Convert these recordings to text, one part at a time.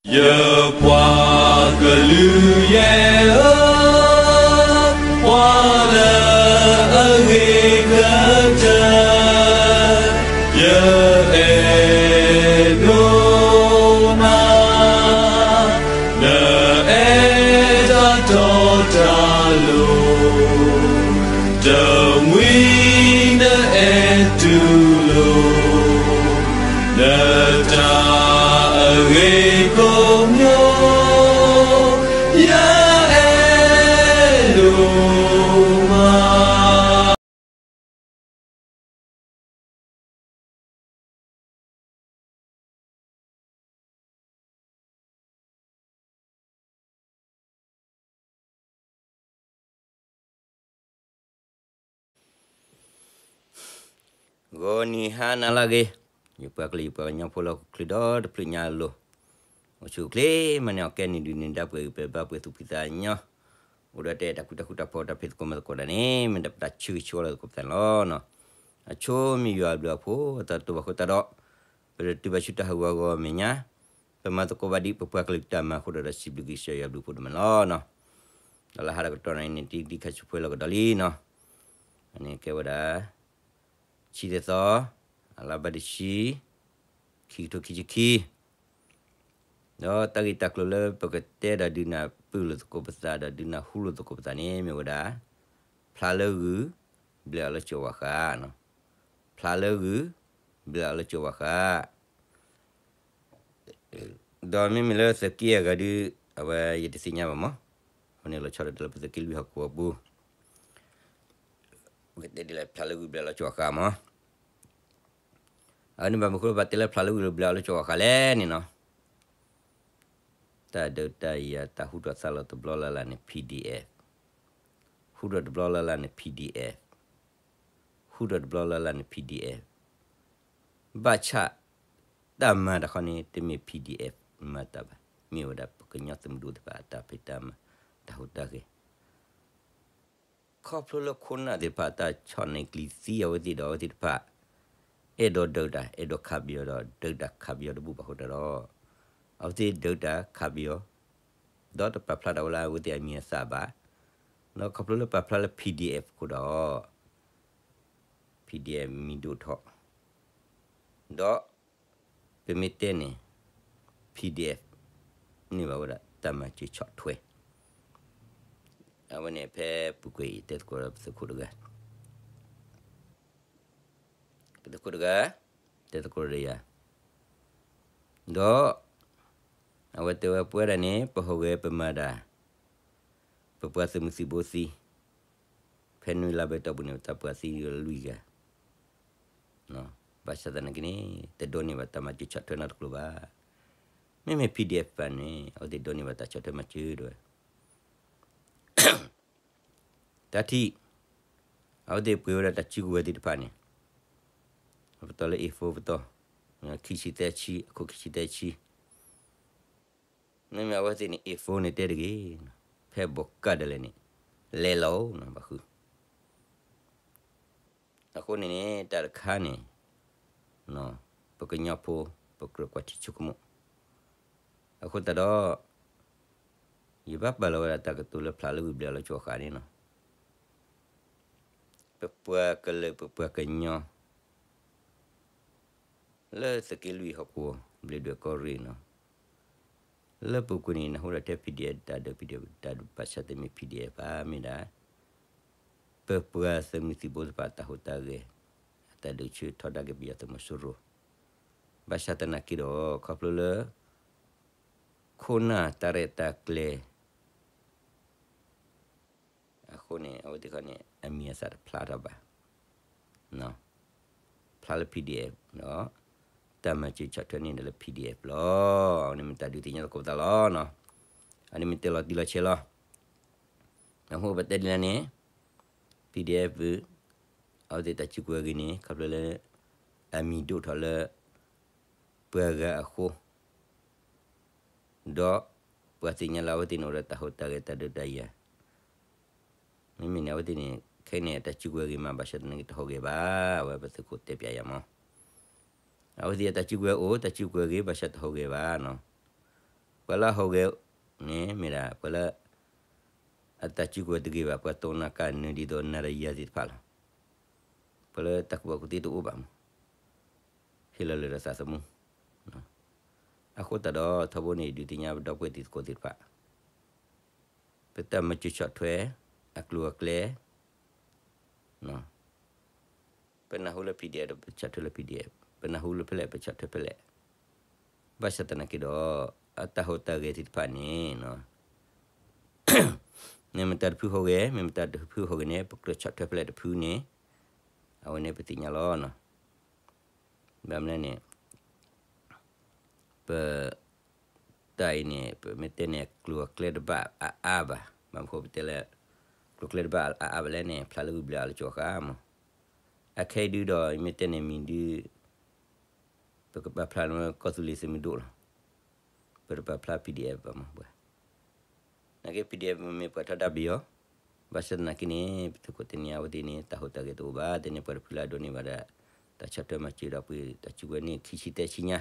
ယပှၤကလုာ်ယဲၢ်ဧၢ, ပှၤလၢအဂ့ၤကတၢၢ်, ယအဲၣ်ဒိးနၤ, နအဲၣ်တၢ်တီတၢ်လိၤ, တမှံၤနအဲၣ်တူၢ်လိာ် နတၢ်အဂ့ၤကိးမံၤ, ယအဲၣ်ဒိးမး. ဂီၤနံၤဟါနၤလၢအဂ့ၤ, ယပှၤကလုာ်ယပှၤကညီဖိလၢဟီၣ်ခိၣ်ချၢဒီတဖျၢၣ်ညါအလိၤ, အိၣ်ဆူၣ်အိၣ်ချ့မးန့ၢ်အီၤ ကဲနံၤဒုးနံၤဒါ ပှဲၤဂံၢ်ပှဲၤဘါ ပှဲၤသူၣ်ဖှံသးညီ, အိၣ်ဒီးတၢ်အဲၣ်တၢ်ကွံတၢ်ဃူတၢ်ဖိး တၢ်ဖံးသကိးမၤသကိးတၢ်န့ၣ် မ့ၢ်ဒၣ်ပတၢ်ဆၢဂ့ၤဆၢဝါလၢသကိးပသးန့ၣ်လီၤ. အဆိမ့ၢ်ယွၤအဘျုးအဖှိၣ်အသးတအိၣ်ဘၣ်အဃိသတးဒီး, ပတတုၤဘၣ်ဆူတၢ်ဟးဂီၤအဂီၢ်အမဲာ်ညါ, ပမၤသကိးဘၣ်ဒံးပပှၤကလုာ်တၢ်မၤအဃိဒီး ဒီးစံးဘျုးကစၢ်ယွၤအဘျုးအဖှိၣ်ဒိၣ်မးန့ၣ်လီၤ. ဒီးလၢဟါဒီးကတီၢ်န့ၣ်န့ၣ် တံၤဒံခါဆူၣ်ဖဲလီၤကဒီးလံန့ၣ်, အန့ၣ်ကဲဝဲဒၣ် ဆံတသီ, အလါဘၣ်တဆံ, ခံကထိခံဆံခံ, ဒီးတၢ်ဂ့ၢ်တၢ်ကျိၤလၢပကတဲဒီးဒုးနၢ်ပၢၢ်လိာ်သကိးပသး ဒီးဒုးနၢ်ဟူလိာ်သကိးပသးန့ၣ် မ့ၢ်ဝဲဒၣ် ဖျါလၢဂုၢ်, ဘျဲးအီၤလၢကၠီၤဝါဃး, ဖျါလၢဂုၢ်, ဘျဲးအီၤလၢကၠီၤဝါဃး ဒီးမ့မ့ၢ်လၢသုးက့အဂၤဒုး အဝဲယတသ့ၣ်ညါဘၣ်မး, အဝဲန့ၣ်လီၤဆီဒၣ်တၢ်လၢပသုးက့လွံၢ်ဟီၣ်ကဝီၤပူၤ, ပကတဲဒ်လဲၣ် ဖျါလၢဂုၢ်ဘျဲးအီၤလၢကၠီၤဝါဃးမး, အန့ၣ်ဘၣ်မနုၤအဃိလၢပတဲလၢဖျါလၢဂုၢ်ဘျဲးအီၤလၢကၠီၤဝါဃးလဲၣ်န့ၣ်လီၤ. တၢ်ဒုးတၢ်ယၤတၢ်ဟူထီၣ်သါလီၤတဘျီလၢ်လၢ်န့ၣ် PDF, ဟူထီၣ်တဘျီလၢ်လၢ်န့ၣ် PDF, ဟူထီၣ်တဘျီလၢ်လၢ်န့ၣ် PDF, ဘၣ်ဆၣ် တၢ်မၤတခီန့ၣ် တမ့ၢ် PDF မၤတၢ်ဘၣ်, မ့ၢ်ဝဲဒၣ်ပကညီသုးမုၢ်ဒိၣ်သ့ၣ်တဖၣ်အတၢ်ဖံးတၢ်မၤ တၢ်ဟူးတၢ်ဂဲၤ, ခီဖျိလၢခိၣ်နၢ်သ့ၣ်တဖၣ်တၢ်ဆီၣ်န့ၢ်ကျံၤသံအဝဲသ့ၣ်ဒီးအဝဲသ့ၣ်တဖၣ် အဲၣ်ဒိးဒုးတၢ် အဲၣ်ဒိးခးပယီၤဒီးဒုးတၢ်ခးပယီၤတဘူၣ်ဘၣ်အဃိတၢ်ဒီး အဝဲသ့ၣ်ဒုးတၢ်ခးပယီၤ ဒီးတပာ်ဖျါတၢ်ဝဲလၢအဝဲသ့ၣ်အမံၤအသၣ်ဘၣ်, ဒီးခီဖျိလၢပာ်ဖျါလၢ PDF အဃိဒီး PDF မံၤဒိၣ်ထီၣ်, ဒီး ပမ့ၢ်တဲန့ၣ် PDF န့ၢ်ဘၣ်ဝဲဒၣ်တၢ်မၤစၢၤဆီၣ်ထွဲ, အဝဲန့ၣ်ဖဲပူၤကွံာ်အံၤတဲသကိးဒီးပသုးခိၣ်တဂၤ, ပသုးခိၣ်တဂၤ တဲသကိးဒီးယၤ, ဒီး အဝဲတဲဝဲပဝဲဒၣ်န့ၣ် ပဟူးဂဲၤပမၤတၢ်, ပပှၤသုးမုၢ်သံၣ်ဘိသံ, ဖဲနွံလါဘဲတီၢ်ပူၤန့ၣ် ပတၢ်ပှၤသံလွံၢ်ဂၤ ဘၣ်ဆၣ်သနာ်က့န့ၣ် တဒိးန့ၢ်ဘၣ်တၢ်မၤစၢၤဆီၣ်ထွဲနီတကျိၤဘၣ်. မ့မ့ၢ် PDF ဘၣ်န့ၣ် အဝဲသ့ၣ်ဒိးန့ၢ်ဘၣ်တၢ်ဆီၣ်ထွဲမၤစၢၤဒၣ်ဝဲ တၢ်ထံၣ်, အဝဲသ့ၣ်ပှ့ၤဝဲဒၣ်တၢ်စုကဝဲၤသ့ၣ်တဖၣ်န့ၣ်, အပတီၢ်လၢ A four ပတီၢ်, ခံဆံသၢဆံ, အခိၣ်ခံဆံသၢဆံ, မ့မ့ၢ်အဝဲသ့ၣ်န့ၣ် A four န့ၣ်တဲတဂ့ၤ, ဖဲဘီးကးဒ်လဲၣ်န့ၣ်, လဲၤလီၤနီၤ ဘၣ်ဃု အဃိန့ၣ်န့ၣ် တၢ်တခါန့ၣ် ပကညီဖိ ပကြၢးကွၢ်ထံဆိကမိၣ်, အဃိသတးဒီး ယဘၣ်ပာ်လီၤဝဲဒၣ်တၢ်ကတိၤလၢဖျါလၢဂုၢ်ဘျဲးလီၤကၠီၤဃာ်န့ၣ်နီၤ, ပပှၤကလုာ်ပပှၤကညီ လၢသုးက့လွံၢ်ဟီၣ်ကဝီၤ ဘျ့းဒွဲၣ်ကီၢ်ရ့ၣ်နီၤ, လၢပူၤကွံာ်န့ၣ် နၢ်ဟူဒၣ်ထဲ PDF တၢ်ဒုး PDF တၢ်ဒုး ဘၣ်ဆၣ်တမ့ၢ် PDF ဘၣ် မ့ၢ်ဒၣ် ပပှၤသုးမုၢ်သံၣ်ဘိသ့ၣ်တဖၣ်တၢ်ဟူးတၢ်ဂဲၤ, အတၢ်ဒုးဆူၣ်ထီဒါက့ၤပယီၤသုးမီၤစိရိၤ, ဘၣ်ဆၣ်သနာ်က့ဒီး ခီဖျိလၢ ခိၣ်နၢ်တၢ်ရဲၣ်တၢ်ကျဲၤ အဃိန့ၣ် အဝဲသ့ၣ်တဖၣ်န့ၣ် အမံၤအသၣ်တဖျါထီၣ်ဘၣ်, ဖျါလၢ PDF ဒီး တၢ်မၤစၢၤဆီၣ်ထွဲန့ၣ်ဒီးလၢ PDF လီၤ. အဝဲန့ၣ်မ့ၢ်တၢ်ဒုးသ့ၣ်ညါသကိးပသးလီၤ. အဝဲန့ၣ်မ့ၢ်တဲလီၤတံၢ်လီၤဆဲးလီၤ. အဃိပတဲဒ်လဲၣ်န့ၣ် PDF အဝဲသ့ၣ်တၢ်စုကဝဲၤအဂ့ၢ်န့ၣ် ခီဖျိလၢ အမံၤဒိၣ်ထီၣ်လၢ ပှၤဂၤအဃိ ဒီးပှၤသ့ၣ်ညါလၢအဝဲသ့ၣ်န့ၣ်အိၣ်ဒီးတၢ်ဟူးတၢ်ဂဲၤတၢ်ဒုးတၢ်ယၤ, မ့မ့ၢ်န့ၣ် အဝဲသ့ၣ်န့ၣ် ခဲအံၤန့ၣ် အတၢ်စုကဝဲၤဂ့ၤမး ဘၣ်ဆၣ်သနာ်က့တဟူးဂဲၤဘၣ်, အဝဲပသုးခိၣ်တဲပျးယၤမး, အဝဲသ့ၣ်အတၢ်စုကဝဲၤအိၣ် တၢ်စုကဝဲၤဂ့ၤ ဘၣ်ဆၣ်တဟူးဂဲၤဘၣ်နီၤ. ပှၤလၢအဟူးဂဲၤန့ၣ် မ့ၢ်ဒၣ်ပှၤလၢ အတၢ်စုကဝဲၤတဂ့ၤဘၣ်, ပှၤတိၢ်နၤကၢ်နၢၤဒ်သိးနၤဒီးယၤသ့ၣ်တဖၣ်လီၤ. ပှၤလၢတၢ်ကူၣ်ဘၣ်ကူၣ်သ့တအိၣ်ဘၣ်မး, ဟ့ၣ်လီၤလၢာ်ဒီးသးသမူ. အဃိသတးဒီး ထီဘိန့ၣ် ဒုးသ့ၣ်ညါပဒီပုၢ်ဝဲၢ်တံၤသကိးသ့ၣ်တဖၣ် ပတၢ်မၤစၢၤဆီၣ်ထွဲ အကျိၤအကျဲ ပနၢ်ဟူလၢ PDF ဒီး ပဆီၣ်ထွဲလၢ PDF, ပနၢ်ဟူလၢဖဲလဲၣ် ပဆီၣ်ထွဲဖဲလဲၣ်. ဘၣ်ဆၣ်သနာ်က့ဒီး အတၢ်ဟူးတၢ်ဂဲၤသ့ၣ်တဖၣ်န့ၣ် မ့ၢ်မတၤတဖုဟူးဂဲၤ မ့ၢ်မတၤတဖုဟူးဂဲၤန့ၣ် ပကြၢးဆီၣ်ထွဲဖဲလဲၣ်တဖုန့ၣ် အဝဲန့ၣ်ပသ့ၣ်ညါလီၤ. ဘၣ်မနုၤန့ၣ် ပ တၢ်အံၤန့ၣ် ပမ့ၢ်တဲန့ၣ် ကျိၤအကျဲတဘၣ်အါအါဘၣ်. ဘၣ်မနုၤဃိပတဲလၢ ကျိၤကျဲတဘၣ်အါအါဘၣ်လဲၣ်န့ၣ် ဖျါလၢဂုၢ်ဘျၢအီၤလၢကၠီၤဃာ်မး. အခဲအံၤဒုဒီး ယမ့ၢ်တဲန့ၣ်မံၤဒု ပကပာ်ဖျါန့ၣ်ကီၢ်သူလ့ၤသုးမုၢ်ဒိၣ်လီၤ. ပတပာ်ဖျါ PDF ဘၣ်မးပှၤ နာ်က့ PDF မ့ၢ်ပှၤထီဒါဘ့ၣ်အီၤ, ဘၣ်ဆၣ်သနာ်က့န့ၣ် ပသုးခိၣ်သ့ၣ်ညါအဝဲသ့ၣ်န့ၣ် တၢ်ဟူးတၢ်ဂဲၤတအိၣ်ဘၣ်, တဲန့ၣ်ပှၤတဖုလၢအဒိးန့ၢ်ဘၣ်ဒီး တၢ်ဆီၣ်ထွဲမၤစၢၤဒီးပှၤတၢ်စုကဝဲၤန့ၣ် ခံဆံသၢဆံညါ,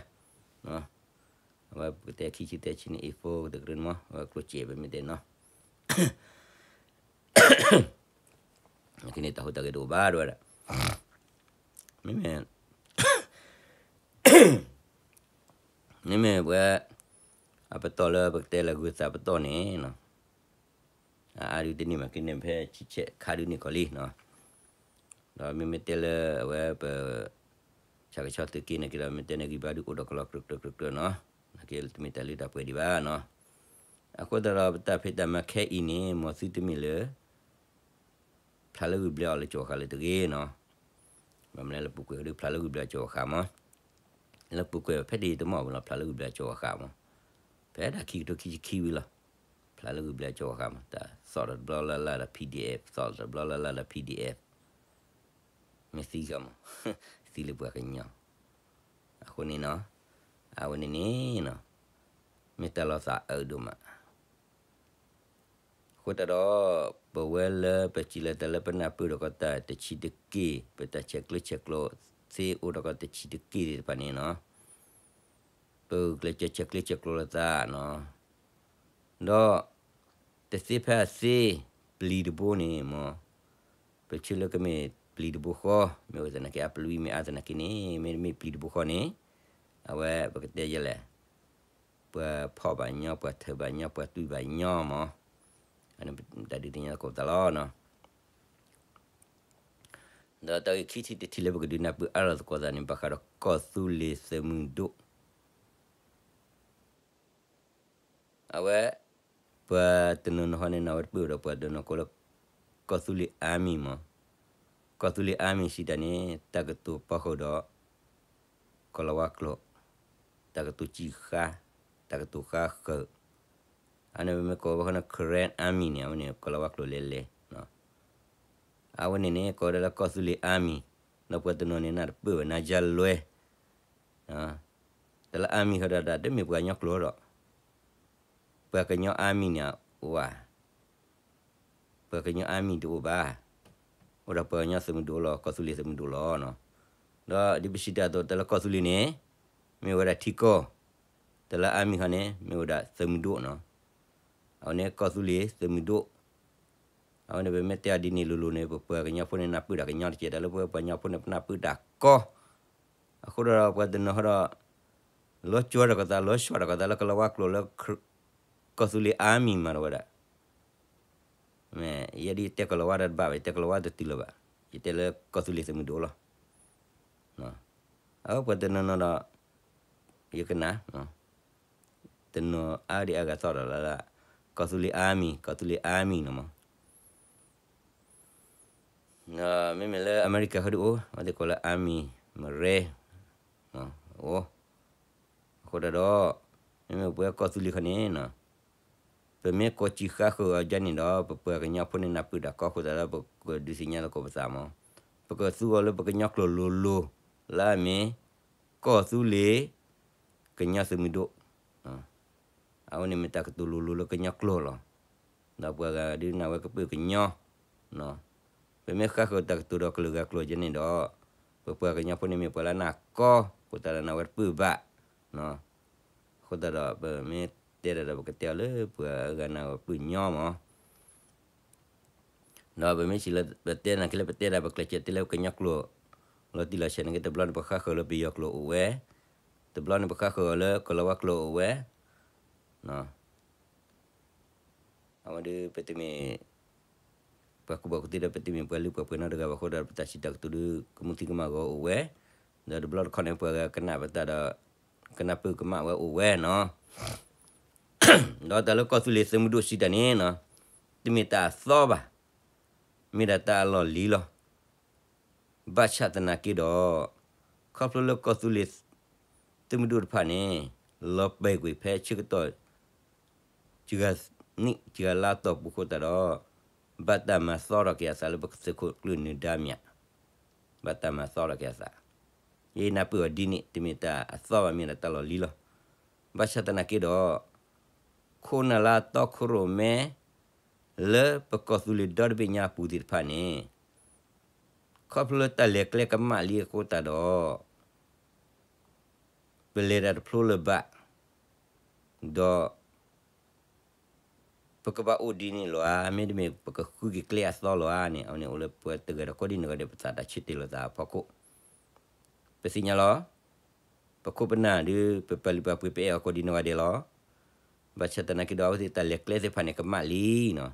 အဝဲပကတဲခံဆံသၢဆံန့ၣ် A four ကတကရၢန့ၣ်မး, အဝဲကျိၣ်စဲးပမ့ၢ်တဲနီၤ နာ်က့န့ၣ် တၢ်ဟူးတၢ်ဂဲၤတအိၣ်ဘၣ်ဒ်ဝဲဒၣ်, မ့မ့ၢ် မ့မ့ၢ်ပှၤ အပတီၢ်လၢပကတဲလၢဂုၤသးပတီၢ်န့ၣ်နီၤ, အအါဒုတန့ၢ်မးက့န့ၣ် ဖဲဆံဆဲးခါဒုန့ၣ်ကီးလံနီၤ, ဒီးမ့မ့ၢ်တဲလၢအဝဲပ ဆၣ်ကဆီသုးက့န့ၣ်က့ဒီး မ့ၢ်တဲန့ၣ်ဂံၢ်ဘါဒုအိၣ်ဒီးကလီၤကြၢးကြၢးကြၢးကြၢးနီၤ, နာ်က့တမ့ၢ်တၢ်လၢတၢ်ပှဲၤဒံးဘၣ်နီၤ, အဃိသတးဒီးပတၢ်ဖံးတၢ်မၤခဲအံၤန့ၣ် မ်သုတမ့ၢ်လၢ ဖျါလၢဂုၢ်ဘျၢအီၤလၢကၠီၤဃာ်လၢတဂ့ၤနီၤ, ဘၣ်မနုၤလၢပူၤကွံာ်ဒုးဖျါလၢဂုၢ်ဘျၢကၠီၤဃာ်မး, လၢပူၤကွံာ်ဖဲဒ်အံၤတမီၢ်ပူၤလီၤ ဖျါလၢဂုၢ်ဘျၢကၠီၤဃာ်မး, ဖဲဒၣ်ခံကထိခံဆံခံဝံၤလီၤ, ဖျါလၢဂုၢ်ဘျၢကၠီၤဃာ်မး, တၢ်သီၣ်ဒီးတဘျီလၢ်လၢ်ဒီး PDF သီၣ်ဒီးတဘျီလၢ်လၢ်ဒီး PDF မ့ၢ်သံဃာ်မး, သံလၢပှၤကညီ, အဃိန့ၣ်နီၤ, အဝဲန့ၣ်န့ၣ်နီၤ, မ့ၢ်တၢ်လီၤသးအၢဒိၣ်မး အဃိသတးဒီး ပဝဲလၢပစံးလၢတၢ်လၢပနၢ်ပၢၢ်ဒီးကီးတၢ်တဆံးတက့ၢ်, ပတၢ်ဆဲးကျၢဆဲးကျိးသ့အိၣ်ဒီးကီးတဆံးတက့ၢ်သ့ၣ်တဖၣ်န့ၣ်နီၤ, ပဂုာ်ကျဲးစၢးဆဲးကျၢဆဲးကျိးလိာ်သးနီၤ, ဒီး တသ့ဖဲအသ့ ပျံၤတဘိန့ၣ်မး, ပဆၢလၢကမ့ၢ်ပျံၤတဘိဃီ, မ့ၢ်ဝဲသနာ်က့အပျံၤမ့ၢ်အါသနာ်က့န့ၣ် မ့တမ့ၢ်ပျံၤတဘိဃီန့ၣ်, အဝဲပကတဲယဲလဲၣ်, ပှၤဖီၣ်ဘၣ်ညီ ပှၤထၢၣ်ဘၣ်ညီ ပှၤတွံၢ်ဘၣ်ညီမး, တၢ်ဒုးသ့ၣ်ညါသကိးပသးလီၤနီၤ. ဒီးတၢ်ဂ့ၢ်ခံထံၣ်တထံၣ်လၢပကဒုးနၢ်ပၢၢ်အါထီၣ်သကိးသးန့ၣ် ဘၣ်ဃးဒီးကီၢ်သူလ့ၤသုးမုၢ်ဒိၣ် အဝဲ ပှၤတနီၤနီၤဟီန့ၣ် နၢ်ဝဲတပၢၢ်ဒီးပှၤတနီၤကိးလၢ ကီၢ်သူလ့ၤ Army မး, ကီၢ်သူလ့ၤ Army စံးတၢ်န့ၣ် တၢ်ကတိၤပီဃုာ်ဒီး ကီၢ်လၤဝါကျိာ်, တၢ်ကတိၤစံးဃာ်, တၢ်ကတိၤဃာ်ဃုာ်, အန့ၣ်ပမ့ၢ်ကိးဝဲဃီန့ၣ် Karen Army န့ၣ် အဝဲန့ၣ် ကီၢ်လၤဝါကျိာ်လဲၤလဲၤ အဝဲန့ၣ်န့ၣ် ကိးဝဲဒၣ်လၢကီၢ်သူလ့ၤ Army, ဒီးပှၤတနီၤန့ၣ် နၢ်တပၢၢ်ဝဲ နါယါလွဲ, တၢ်လၢ Army ဃီဒီး တမ့ၢ်ပှၤကညီကျိာ်ဒီး ပှၤကညီ Army န့ၣ်အိၣ်ဧါ, ပှၤကညီ Army တအိၣ်ဘၣ်, အိၣ်ဒီးပှၤကညီသုးမုၢ်ဒိၣ်လီၤ, ကီၢ်သူလ့ၤသုးမုၢ်ဒိၣ်လီၤ. ဒီးဒ်ပစံးတၢ်အသိး တၢ်လၢကီၢ်သူလ့ၤန့ၣ် မ့ၢ်ဝဲဒၣ်ထံကီၢ်, တၢ်လၢ Army ဃီန့ၣ် မ့ၢ်ဝဲဒၣ်သုးမုၢ်ဒိၣ်နီၤ. အဝဲန့ၣ်ကီၢ်သူလ့ၤသုးမုၢ်ဒိၣ်, အဝဲန့ၣ်ပမ့ၢ်တဲအီၤဒ်န့ၣ်လိၤလိၤန့ၣ် ပပှၤကညီဖိန့ၣ်နၢ်ပၢၢ်တၢ်ကညီတကဲး, တၢ်လၢပပှၤကညီဖိန့ၣ် ပနၢ်ပၢၢ်တၢ်ကီ, အဃိဒီးပှၤတနီၤဟီဒီး လီၤကၠီဒီးကသး လီၤဆီဒီးကသးလၢကလၤဝါကျိာ်လၢ ကီၢ်သူလ့ၤ Army မးဒီးဝဲဒၣ် မ့ၢ်ယဲဒ်ယတဲကီၢ်လၤဝါတဘၣ်ဘၣ်, ယတဲကီၢ်လၤဝါတတုၤလၢၤဘၣ်, ယတဲလၢကီၢ်သူလ့ၤသုးမုၢ်ဒိၣ်လီၤ. အပှၤတနီၤနီၤဒီး ယကနၣ် တနီၤအါဒံးအါဂၤသီၣ်ဒီးလၢ ကီၢ်သူလ့ၤ Army, ကီၢ်သူလ့ၤ Army န့ၣ်မး. မ့မ့ၢ်လၢအမဲရကၤဃီဒုအိၣ် အဝဲသ့ၣ်ကိးလၢ Army, Marine အိၣ်. အဃိသတးဒီး မ့မ့ၢ်ပဝဲကီၢ်သူလ့ၤဃီန့ၣ် ပမ့ၢ်ကိးစံးဃာ်ဃုာ်အီၤဒ်န့ၣ်ဒီး ပပှၤကညီဖိန့ၣ်နၢ်ပၢၢ်တၢ်ကီအဃိသတးဒီး ပကဒုးသ့ၣ်ညါသကိးပသးမး. ပကသူအီၤလၢပကညီကျိာ်လိၤလိၤ လၢအမ့ၢ် ကီၢ်သူလ့ၤ ကညီသုးမုၢ်ဒိၣ် အဝဲန့ၣ်မ့ၢ်တၢ်ကတိၤလိၤလိၤလၢကညီကျိာ်လီၤ. ဒီးပှၤဂၤဒုးနၢ်ဝဲကပၢၢ်ကညီ ပမ့ၢ်ဃၣ်ဃုာ်တၢ်ကတိၤဒီးကလုာ်ဂၤကျိာ်ဒ်န့ၣ်ဒီး ပပှၤကညီဖိန့ၣ်မ့ၢ်ပှၤလၢနၢ်ကီ အဃိသတးဒီးနၢ်ဝဲတပၢၢ်ဘၣ်. အဃိသတးဒီးပမ့ၢ် ပကတဲတၢ်ဒီး ပကတဲအီၤလၢပှၤအဂၤနၤအပူၤညီမး. ဒီးပမ့ၢ်စံးလၢပတဲနာ်က့လၢ ပတဲဒၣ်ပကျဲးစၢးတဲလၢပကညီကျိာ် လီၤတံၢ်လီၤဆဲးနာ်က့ တဘျီန့ၣ် ပဃါဃၢၤလၢပယီၤကျိာ်အိၣ်ဝဲ, တဘျီန့ၣ် ပဃါဃၢၤအီၤလၢကလီၤဝါကျိာ်အိၣ်ဝဲ. အဝဲဒၣ်ပတမ့ၢ် ပှၤကူၣ်ဘၣ်ကူၣ်သ့ဒီး ပတမ့ၢ်ပှၤလုၢ်ပှၤပှ့ၤနီတဂၤဘၣ်အဃိဒီး ပတၢ်စံးတၢ်ကတိၤဒုး ကမူသံကမၣ်ဂီၤအိၣ်ဝဲ, ဒီးတဘျီတခီၣ်န့ၣ် ပှၤဂၤကနၣ်ပတၢ်ဒီး ကနၢ်ပၢၢ်ကမၣ်ဝဲအိၣ်ဝဲနီၤ. ဒီးတၢ်လၢကီၢ်သူလ့ၤသုးမုၢ်ဒိၣ်စံးတၢ်န့ၣ်နီၤ, တမ့ၢ်တၢ်အသီဘၣ်, မ့ၢ်ဒၣ်တၢ်အလီၢ်လံၤလီၤ. ဘၣ်ဆၣ်သနာ်က့ဒီး ခီဖျိလၢကီၢ်သူလ့ၤသုးမုၢ်ဒိၣ်တဖၣ်န့ၣ် လီၤပှဲၤကွံာ်ဖဲဆၢကတီၢ် စှၤနံၣ်စှၤလါတီၢ်ပူၤအဃိသတးဒီး ဘၣ်တၢ်မၤသီထီၣ်က့ၤအသးလၢပသုးခိၣ်ကျၢၢ်နၢၤဒါမၠး, ဘၣ်တၢ်မၤသီထီၣ်က့ၤအသး. ယနၢ်ပၢၢ်အီၤဒ်န့ၣ် တမ့ၢ်တၢ်အသီဘၣ် မ့ၢ်ဒၣ်တၢ်လီၢ်လံၤလီၤ. ဘၣ်ဆၣ်သနာ်က့ဒီး ခိၣ်နၢ်လါတီခိၣ်ရိၣ်မဲ လၢပကီၢ်သူလ့ၤဒီတဘ့ၣ်ညါအပူၤသ့ၣ်တဖၣ်န့ၣ် ခီဖျိလၢတၢ်လဲၤကျဲကမၣ်လံအဃိသတးဒီး ပလဲၤတၢ်တဖျိလၢၤဘၣ်, ဒီး ပကဘၣ်အိၣ်ဒ်န့ၣ်လီၤဧါ, မ့တမ့ၢ်ပကဃုက့ၤကျဲအသီလီၤဧါန့ၣ် အဝဲန့ၣ်အိၣ်လၢပှၤတဂၤဒီးကိးဒံနီၢ်ဂၤဒဲး ပသးတၢ်ဆၢတဲာ်လိာ်သးအဖီခိၣ်, ပသ့ၣ်ညါလီၤ. ပခိၣ်ပနၢ်ဒုး ပပာ်လုၢ်ပာ်ပှ့ၤပအဲၣ်အီၤကိးဒံနီၢ်ဂၤဒဲးလီၤ. ဘၣ်ဆၣ်သနာ်က့ဒီး အဝဲသ့ၣ်တၢ်လဲၤကျဲသ့ၣ်တဖၣ်န့ၣ် ကမၣ်လံနီၤ.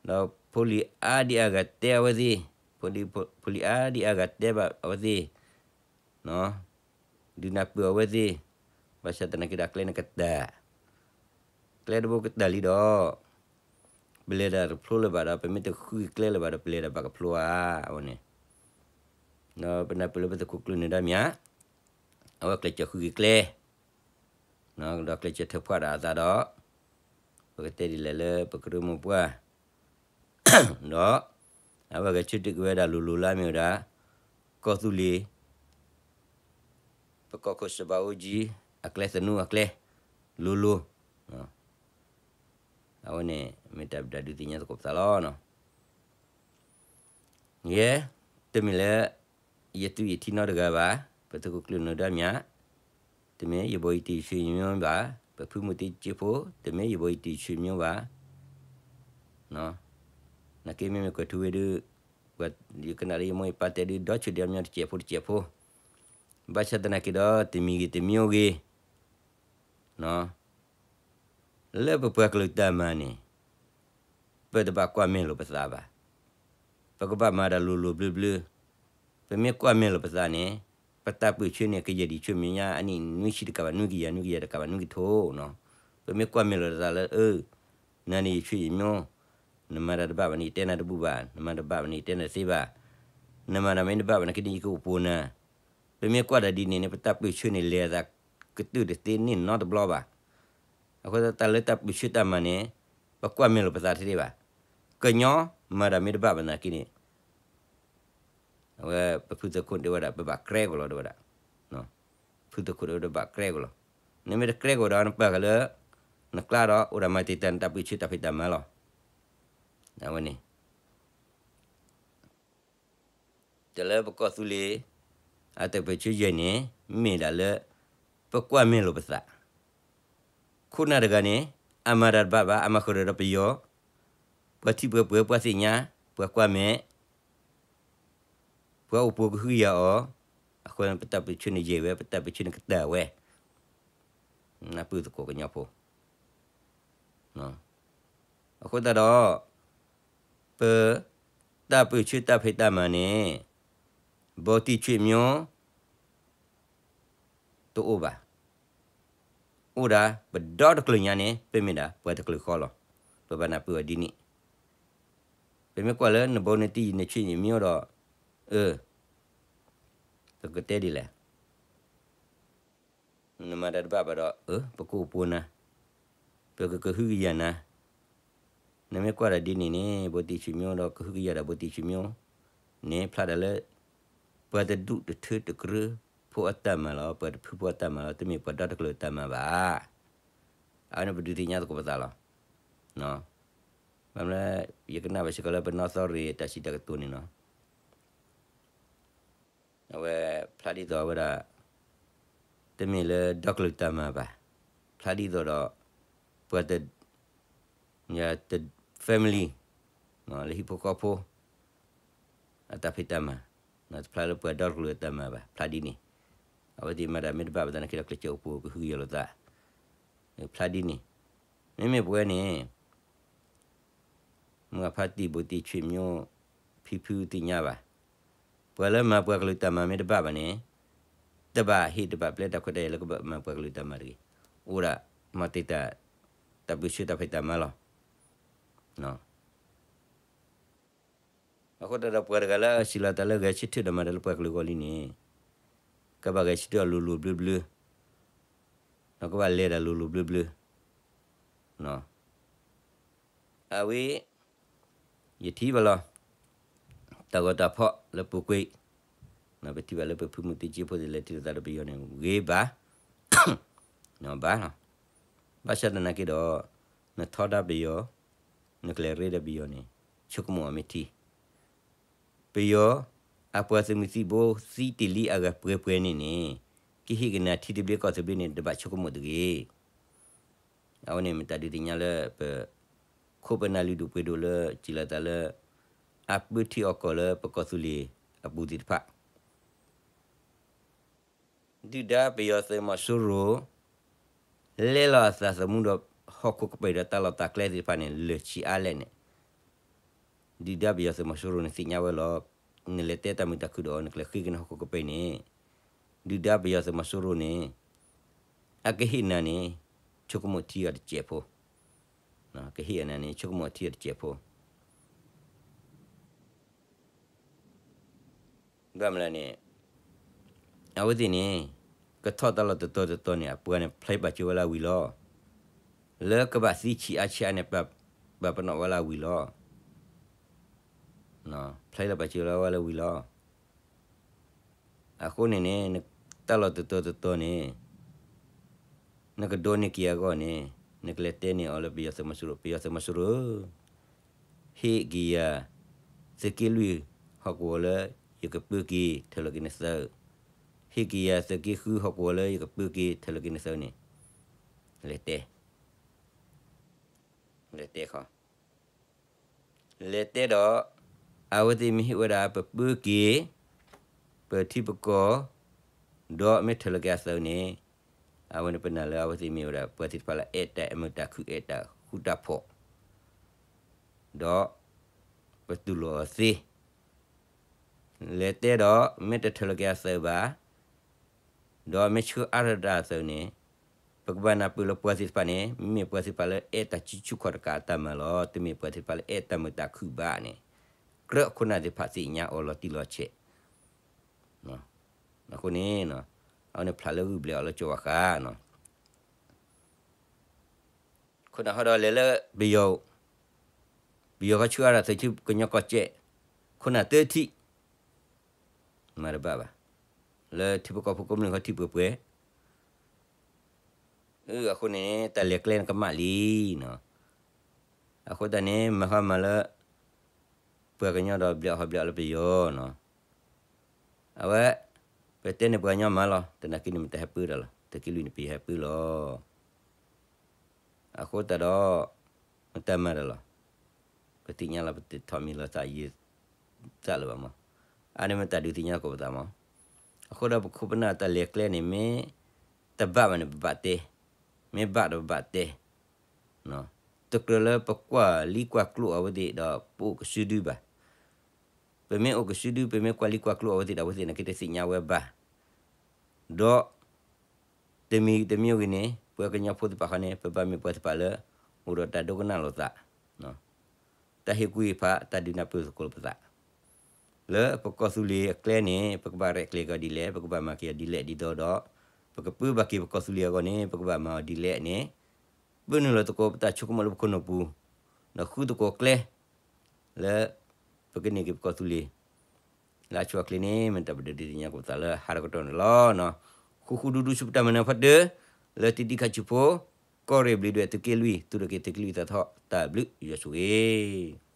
ဒီးဖိလံၤအါဒံအါဂၤတဲအဝဲသ့ၣ်, ဖိလံၤအါဒံအါဂၤတဲဘၣ်အဝဲသ့ၣ် ဒုးနၢ်ပၢၢ်အဝဲသ့ၣ်, ဘၣ်ဆၣ်သနာ်က့ဒီး ကျဲန့ၣ်ကတၢၢ်, ကျဲတဘိကတၢၢ်လံဒီး ပလဲၤတၢ်တဖျိလၢၤဘၣ်ဒီး ပမ့ၢ်တဃုက့ၤကျဲလၢၤဘၣ်ဒီး ပလဲၤတၢ်ဘၣ်ကဖျိဧါ, အဝဲန့ၣ်. ဒီးပနၢ်ပၢၢ်လၢပသုးခိၣ်ကျၢၢ်နၢၤဒါမၠး အဝဲကျဲးစၢးဃုက့ၤကျဲ ဒီးကျဲးစၢးထၢဖှိၣ်ဒီးအသးဒီး ပကတဲဒ်လဲၣ်လၢပကရၢမိၢ်ပှၢ် ဒီး အဝဲဂဲၤဆၢထၢၣ်က့ၤဝဲဒၣ်လိၤလိၤလၢအမ့ၢ်ဝဲဒၣ် ကီၢ်သူလ့ၤ ပကီၢ်ခိၣ်စီၤဘးအူကၠံ အကျဲသနူအကျဲ လိၤလိၤ, အဝဲန့ၣ် မ့ၢ်တၢ်ပဒုးသ့ၣ်ညါသကိးပသးလီၤ. ယဲ, တမ့ၢ်လၢ ယသူၣ်ယထံနီတဂၤဘၣ်, ပသုးခိၣ်ကျၢၢ်နၢၤဒါမၠး, တမ့ၢ်ယဘီယတံၢ်ဆံးယမံဘၣ်, ပဖုမုၢ်တံၢ်ကၠ့ဖိ, တမ့ၢ်ယဘီယတံၢ်ဆံးယမံဘၣ်. နာ်က့မ့မ့ၢ်ကွဲးထူဝ့ဒုး, ယကနၣ်လၢယမိၢ်ယပၢ်တဲဒုး ဒီဆံးဒံးအမံတစဲးဖိတစဲးဖိ, ဘၣ်ဆၣ်သနာ်က့ဒီး တမံၤဂ့ၤတမံၤဂ့ၤ လၢပပှၤကလုာ်တၢ်မၤန့ၣ် ပတဘၣ်ကွၢ်မဲာ်လိာ်ပသးဘၣ်. ပကဘၣ်မၤတၢ်လိၤလိၤဘျၢဘျၢ. ပမ့ၢ်ကွၢ်မဲာ်လိာ်ပသးန့ၣ် ပတၢ်ပၢၢ်ဆၢန့ၣ် ကယဲၢ်ဒံးဆူမဲာ်ညါအနံၣ်နွံဆံတကးဘၣ်နွံကယၤ နွံကယၤတကးဘၣ်နွံကထိနီၤ. ပမ့ၢ်ကွၢ်မဲာ်လိာ်ပသးလၢ အၢ နၤန့ၣ်ယဆံးယမံ, နမၤတၢ်တဘၣ်ဘၣ်န့ၣ် ယတဲနၤတဘူၣ်ဘၣ်, နမၤတဘၣ်ဘၣ်န့ၣ် ယတဲနၤတသ့ဘၣ်, နမၤတၢ်မ့ၢ်တဘၣ်ဘၣ်နာ်က့န့ၣ် ယကအိၣ်ပိာ်နၤ. ပမ့ၢ်ကွၢ်တၢ်ဒ်န့ၣ်န့ၣ် ပတၢ်ပၢၢ်ဆၢန့ၣ် လဲၤအသးကတၢၢ်တသ့န့ၢ်နီတဘျီဘၣ်. အဃိသတးလၢတၢ်ပၢၢ်ဆၢတၢ်မၤန့ၣ် ပကွၢ်မဲာ်လိာ်ပသးတသ့ဘၣ်. ကညီမၤတၢ်မ့ၢ်တဘၣ်ဘၣ်နာ်က့န့ၣ် အဝဲပဖုသုးခိၣ်တဲဝဲဒၣ် ပဘၣ်ကြဲကီၤလီၤတဲဝဲဒၣ်. ဖုသုးခိၣ်တဲဝဲဒၣ်ဘၣ်ကြဲကီၤလီၤ. နမ့ၢ်တကြဲကီၤဒီး နပာ်ဃာ်လၢ နကျါဒီး အိၣ်ဒၣ်မၤတံာ်တာ်နတၢ်ပၢၢ်ဆၢတၢ်ဖံးတၢ်မၤလီၤ. အဝဲန့ၣ် တၢ်လၢပကီၢ်သူလ့ၤ အတၢ်ပၢၢ်ဆၢယဲၢ်န့ၣ် မ့ၢ်ဒၣ်လၢ ပကွၢ်မဲာ်လိာ်ပသး. ခိၣ်နၢ်တဂၤန့ၣ် အမၤတၢ်တဘၣ်ဘၣ် အမၤဃုာ်ဒီးပယီၤ, ပှၤထံၣ်ပှဲၤပှဲၤ ပှၤသ့ၣ်ညါ, ပှၤကွၢ်မဲာ်, ပှၤအိၣ်ပိာ်ကဟုကယာ်အီၤ, အဃိပတၢ်ပၢၢ်ဆၢန့ၣ်ယဲၢ်ဝဲ ပတၢ်ပၢၢ်ဆၢန့ၣ်ကတၢၢ်ဝဲ. နၢ်ပၢၢ်သကိးကညီဖိ အဃိသတးဒီး ပတၢ်ပၢၢ်ဆၢတၢ်ဖံးတၢ်မၤန့ၣ် ဘီတံၢ်ဆံးမံ တအိၣ်ဘၣ်. အိၣ်ဒၣ်ပဒီတကလုာ်ညါန့ၣ် ပမ့ၢ်ဒၣ်ပှၤတကလုာ်ဃီလီၤ. ပဘၣ်နၢ်ပၢၢ်အီၤဒ်န့ၣ်. ပမ့ၢ်ကွၢ်လၢနဘီနတံၢ်နဆံးနမံဒီး အၢ ပကတဲဒ်လဲၣ် နမၤတၢ်တဘၣ်ဘၣ်ဒီး အၢ ပကအိၣ်ပိာ်နၤ, ပကကဟုကယာ်နၤ. နမ့ၢ်ကွၢ်ဒၣ်ဒ်န့ၣ်န့ၣ် ဘီတံၢ်ဆံးမံဒီး ကဟုကယာ်ဒၣ်ဘီတံၢ်ဆံးမံန့ၣ် ဖျါဒၣ်လၢ ပှၤတဒူၣ်တထၢတကရၢဖိအတၢ်မၤလီၤ, ပှၤတဖုဖိအတၢ်မၤလီၤ, တမ့ၢ်ပှၤဒီတကလုာ်အတၢ်မၤဘၣ်. အဝဲန့ၣ်ပဒုးသ့ၣ်ညါသကိးပသးလီၤ. ဘၣ်မနုၤလဲၣ် ယကနၣ်ဘၣ်စ့ၢ်ကီးလၢပနီၢ်သီရ့ၣ်တၢ်စံးတၢ်ကတိၤန့ၣ်နီၤ အဝဲဖျါဒ်သိးအဝဲဒၣ် တမ့ၢ်လၢဒီကလုာ်တၢ်မၤဘၣ်. ဖျါဒ်သိးဒီး ပှၤတ family လၢဟံၣ်ဖိဃီဖိ အတၢ်ဖံးတၢ်မၤ, တဖျါလၢပှၤဒီတကလုာ်အတၢ်မၤဘၣ်, ဖျါဒ်န့ၣ်. အဝဲသ့ၣ်မၤတၢ်မ့ၢ်တဘၣ်ဘၣ်သနာ်က့ဒီး ကျဲးစၢးအိၣ်ပူၤကဟုကယာ်လိာ်သး, ဖျါဒ်န့ၣ်. မ့မ့ၢ်ပဝဲန့ၣ် မုၢ်အဖါတံၢ်ဘူးတံၢ် ဆွေမျိုး ဖံဖုသ့ၣ်ညါဘၣ်. ပှၤလၢမၤပှၤကလုာ်တၢ်မၤမ့ၢ်တဘၣ်ဘၣ်န့ၣ် တဘၣ်ဟ့ၣ်တဘၣ်ပျဲတၢ်ခွဲးတၢ်ယာ်လၢကဘၣ်မၤပှၤကလုာ်တၢ်မၤတဂ့ၤ. အိၣ်ဒၣ်မၤတ့ၢ်တၢ် တၢ်ပၢၢ်ဆၢတၢ်ဖံးတၢ်မၤလီၤ. အဃိသတးဒီးပှၤတဂၤလၢအစံးလီၤတၢ်လၢဂဲၤဆၢထၢၣ်ဒီးမၤတၢ်လၢပှၤကလုာ်အဂီၢ်လံန့ၣ် ကဘၣ်ဂဲၤဆၢထၢၣ်အီၤလိၤလိၤဘျၢဘျၢ, ဒီးကဘၣ်လဲၤတၢ်လိၤလိၤဘျၢဘျၢ. အဝဲ ယထံၣ်ဘၣ်လီၤ. တၢ်ဂီၤတၢ်ဖီၣ်လၢပူၤကွံာ်, ပထံၣ်ဘၣ်လၢပဖုမုၢ်သ့ၣ်က့ဖိသ့ၣ်လဲၤထံၣ်လိာ်သးဒီးပယီၤန့ၣ် ဂ့ၤဘၣ်, ဘၣ်လီၤ. ဘၣ်ဆၣ်သနာ်က့ဒီး နထီဒါပယီၤ, နကလဲၤရ့ဒီးပယီၤန့ၣ် ဆိကမိၣ်အီၤမ့ၢ်ထံ ပယီၤ အပှၤသုးမုၢ်သံၣ်ဘိသံတ့ၢ်လံအဂၤပှဲၤပှဲၤန့ၣ်န့ၣ် ကဟ့ၣ်က့ၤနၤထံသဘျ့ကီၢ်သဘျ့န့ၣ် တဘၣ်ဆိကမိၣ်တဂ့ၤ. အဝဲန့ၣ်မ့ၢ်တၢ်ဒုးသ့ၣ်ညါလၢပ ခိၣ်ပနၢ်လုၢ်ဒိၣ်ပှ့ၤဒိၣ်လၢစံးလီၤသးလၢ အပၢထံအီၣ်ကီၢ်လၢပကီၢ်သူလ့ၤအပူၤသ့ၣ်တဖၣ် ဒုၣ်ဒါပယီၤသုးမီၤစိရိၤ လဲလိာ်အသးသမူဒီးဟီၣ်ခိၣ်ကပၤဒီးတၢ်လီၢ်တၢ်ကျဲသ့ၣ်တဖၣ်န့ၣ် လၢာ်ဆံးအါလဲၣ်န့ၣ်, ဒုၣ်ဒါပယီၤသုးမီၤစိရိၤန့ၣ်သ့ၣ်ညါဝဲလီၤ. နလဲၤတဲတၢ်မုာ်တၢ်ခုၣ်ဒီး နကလဲၤဃ့က့ၤနဟီၣ်ခိၣ်ကပၤန့ၣ်, ဒုၣ်ဒါပယီၤသုးမီၤစိရိၤန့ၣ် အကဟ့ၣ်နၤန့ၣ် ဆိကမိၣ်ထံအီၤတစဲးဖိ, ကဟ့ၣ်အနၤန့ၣ် ဆိကမိၣ်ထံအီၤတစဲးဖိ ဘၣ်မနုၤလဲၣ်န့ၣ်, အဝဲသ့ၣ်န့ၣ် ကထီၣ်တၢ်လီၢ်တတီၤတတီၤန့ၣ် အပှၤန့ၣ် ဖျါဘၣ်စၢၤဝဲလၢအဝံၤလီၤ. လၢကဘၣ်သံဆံးအါဆံးအါန့ၣ် ပာ်ပနီၣ်ဝဲလၢအဝံၤလီၤ. ဖျါလၢဘၣ်စၢၤလၢဝဲလၢဝံၤလီၤ. အဃိန့ၣ်န့ၣ် တၢ်လီၢ်တတီၤတတီၤန့ၣ် နကဒိးန့ၢ်က့ၤအဂီၢ်န့ၣ် နကလဲၤတဲန့ၢ်အီၤလၢပယီၤသုးမီၤစိရိၤ, ပယီၤသုးမီၤစိရိၤဧၢ, ဟ့ၣ်က့ၤယၤ သုးက့လွံၢ်ဟီၣ်ကဝီၤလၢယကပၢက့ၤထၢၣ်လီၤက့ၤနသုး, ဟ့ၣ်က့ၤယၤသုးက့ဃုဟီၣ်ကဝီၤလၢယကပၢက့ၤထၢၣ်လီၤက့ၤနသုးန့ၣ် လဲၤတဲ, လဲၤတဲခီ လဲၤတဲဒီး အဝဲသ့ၣ်မ့ၢ်ဟ့ၣ်ဝဲဒၣ်ပပၢက့ၤ ပထံပကီၢ် ဒီးမ့ၢ်ထၢၣ်လီၤက့ၤအသုးန့ၣ်, အဝဲန့ၣ်ပနာ်လၢအဝဲသ့ၣ်မ့ၢ်ဝဲဒၣ်ပှၤသ့ၣ်တဖၣ်လၢအဲၣ်တၢ်မုာ်တၢ်ခုၣ် အဲၣ်တၢ်ဃူတၢ်ဖိး, ဒီးပတူၢ်လိာ်အီၤသ့ လဲၤတဲဒီး မ့ၢ်တထၢၣ်လီၤက့ၤအသုးဘၣ်, ဒီးမ့ၢ်ဆှၢအါထီၣ်ဒၣ်အသုးန့ၣ်, ပကဘၣ်နၢ်ပၢၢ်လၢပှၤသ့ၣ်တဖၣ်န့ၣ် မ့ၢ်ပှၤသ့ၣ်တဖၣ်လၢအဲၣ်တၢ်စုဆူၣ်ခီၣ်တကးအတၢ်မၤလီၤ. တမ့ၢ်ပှၤသ့ၣ်တဖၣ်လၢအဲၣ်တၢ်မုာ်တၢ်ခုၣ်ဘၣ်န့ၣ်, ကြၢးခိၣ်နၢ်သ့ၣ်တဖၣ်သ့ၣ်ညါအီၤလီၤတံၢ်လီၤဆဲး. အဃိန့ၣ် အဝဲန့ၣ်ဖျါလၢဂုာ်ဘျဲးအီၤလၢကၠီၤဝါဃးနီၤ. ခိၣ်နၢ်ဟီဒီးလဲၤလၢပယီၤ, ပယီၤခီဆှၢအါထီၣ်သုးထံကညီကီၢ်စဲၣ်, ခိၣ်နၢ်တထံၣ်, မၤတဘၣ်ဘၣ်, လၢထံဖိကီၢ်ဖိကိးမုၢ်နံၤခီထံၣ်ပှဲၤပှဲၤ, အဃိန့ၣ် တၢ်လဲၤကျဲန့ၣ်ကမၣ်လံနီၤ. အဃိသတးန့ၣ် မၤဃီမၤလၢ ပှၤကညီဒီးဘျဲးဟီဘျဲးလၢပယီၤနီၤ. အဝဲ ပတဲန့ၣ်ပှၤကညီမၤလီၤ, သနာ်က့န့ၣ် မတၤဟဲပၢတၢ်လီၤ, သုးက့လွံၢ်န့ၣ် ပယီၤဟဲပၢလီၤ. အဃိသတးဒီး မတၤမၤတၢ်လီၤ, ပသ့ၣ်ညါလီၤ ပတထီၣ်မံၤလီၤသးယံၤသးလၢၤဘၣ်မး. အါန့ၣ်မ့ၢ်တၢ်ဒုးသ့ၣ်ညါသကိးပသးမး. အဃိဒီးပခိၣ်ပနၢ်တၢ်လဲၤကျဲန့ၣ် မ့ၢ်တဘၣ်ဘၣ်န့ၣ် ပဘၣ်တဲ, မ့ၢ်ဘၣ်ဒီးပဘၣ်တဲ တကြၢးလၢပကွၢ်လံကွၢ်ကျိအဝဲသ့ၣ်ဒီး ပအိၣ်ကစုဒုဘၣ်. ပမ့ၢ်အိၣ်ကစုဒု ပမ့ၢ်ကွၢ်လံကွၢ်ကျိအဝဲသ့ၣ်ဒီး အဝဲသ့ၣ်န့ၣ်က့ၤတသ့ၣ်ညါဝဲဘၣ်. ဒီး တမံၤတမံၤဂ့ၤန့ၣ် ပှၤကညီဖိသ့ၣ်တဖၣ်ဃီန့ၣ် ပဘၣ်မ့ၢ်ပှၤသ့ၣ်တဖၣ်လၢ အိၣ်ဒီးတၢ်ဒိကနၣ်လိာ်သး, တၢ်ဟ့ၣ်ကူၣ်ဟ့ၣ်ဖး တၢ်ဒုးနၢ်ပၢၢ်သကိးလိာ်ပသး လၢပကီၢ်သူလ့ၤအကျဲန့ၣ် ပကဘၣ်ရဲၣ်ကျဲၤက့ၤအီၤဒ်လဲၣ်, ပကဘၣ်မၤက့ၤအီၤဒ်လဲၣ်ဒ်သိးဒီး ပကပၢဘၣ်က့ၤပကီၢ်သူလ့ၤအဂီၢ်န့ၣ် ပကဘၣ်မၤအီၤဒ်လဲၣ်န့ၣ် ပနုာ်လီၤသကိးပတၢ်ဆိကမိၣ်လၢပခိၣ်နူာ်ပူၤ, ဒီးဃုသကိးကျဲ လၢ ပကန့ၢ်က့ၤပကီၢ်သူလ့ၤ လၢအဆိအချ့န့ၣ် မ့ၢ်တၢ်ပဒုးဒုးသ့ၣ်ညါကပသးလၢဟါတကတီၢ်န့ၣ်လီၤ. ဃူဃူဒူဒူဆူပတၢ်မၤနၢၤဖီတၢၢ် လၢတံၤတံၤခးဆူဖိ ကီၢ်ရ့ၣ်ဘျံးဒွဲၣ်သုးက့လွံၢ် သူၣ်ထီၣ်က့ၤသုးက့လွံၢ်သးထီၣ် တၢ်ဘျုးယွၤဆိၣ်ဂ့ၤ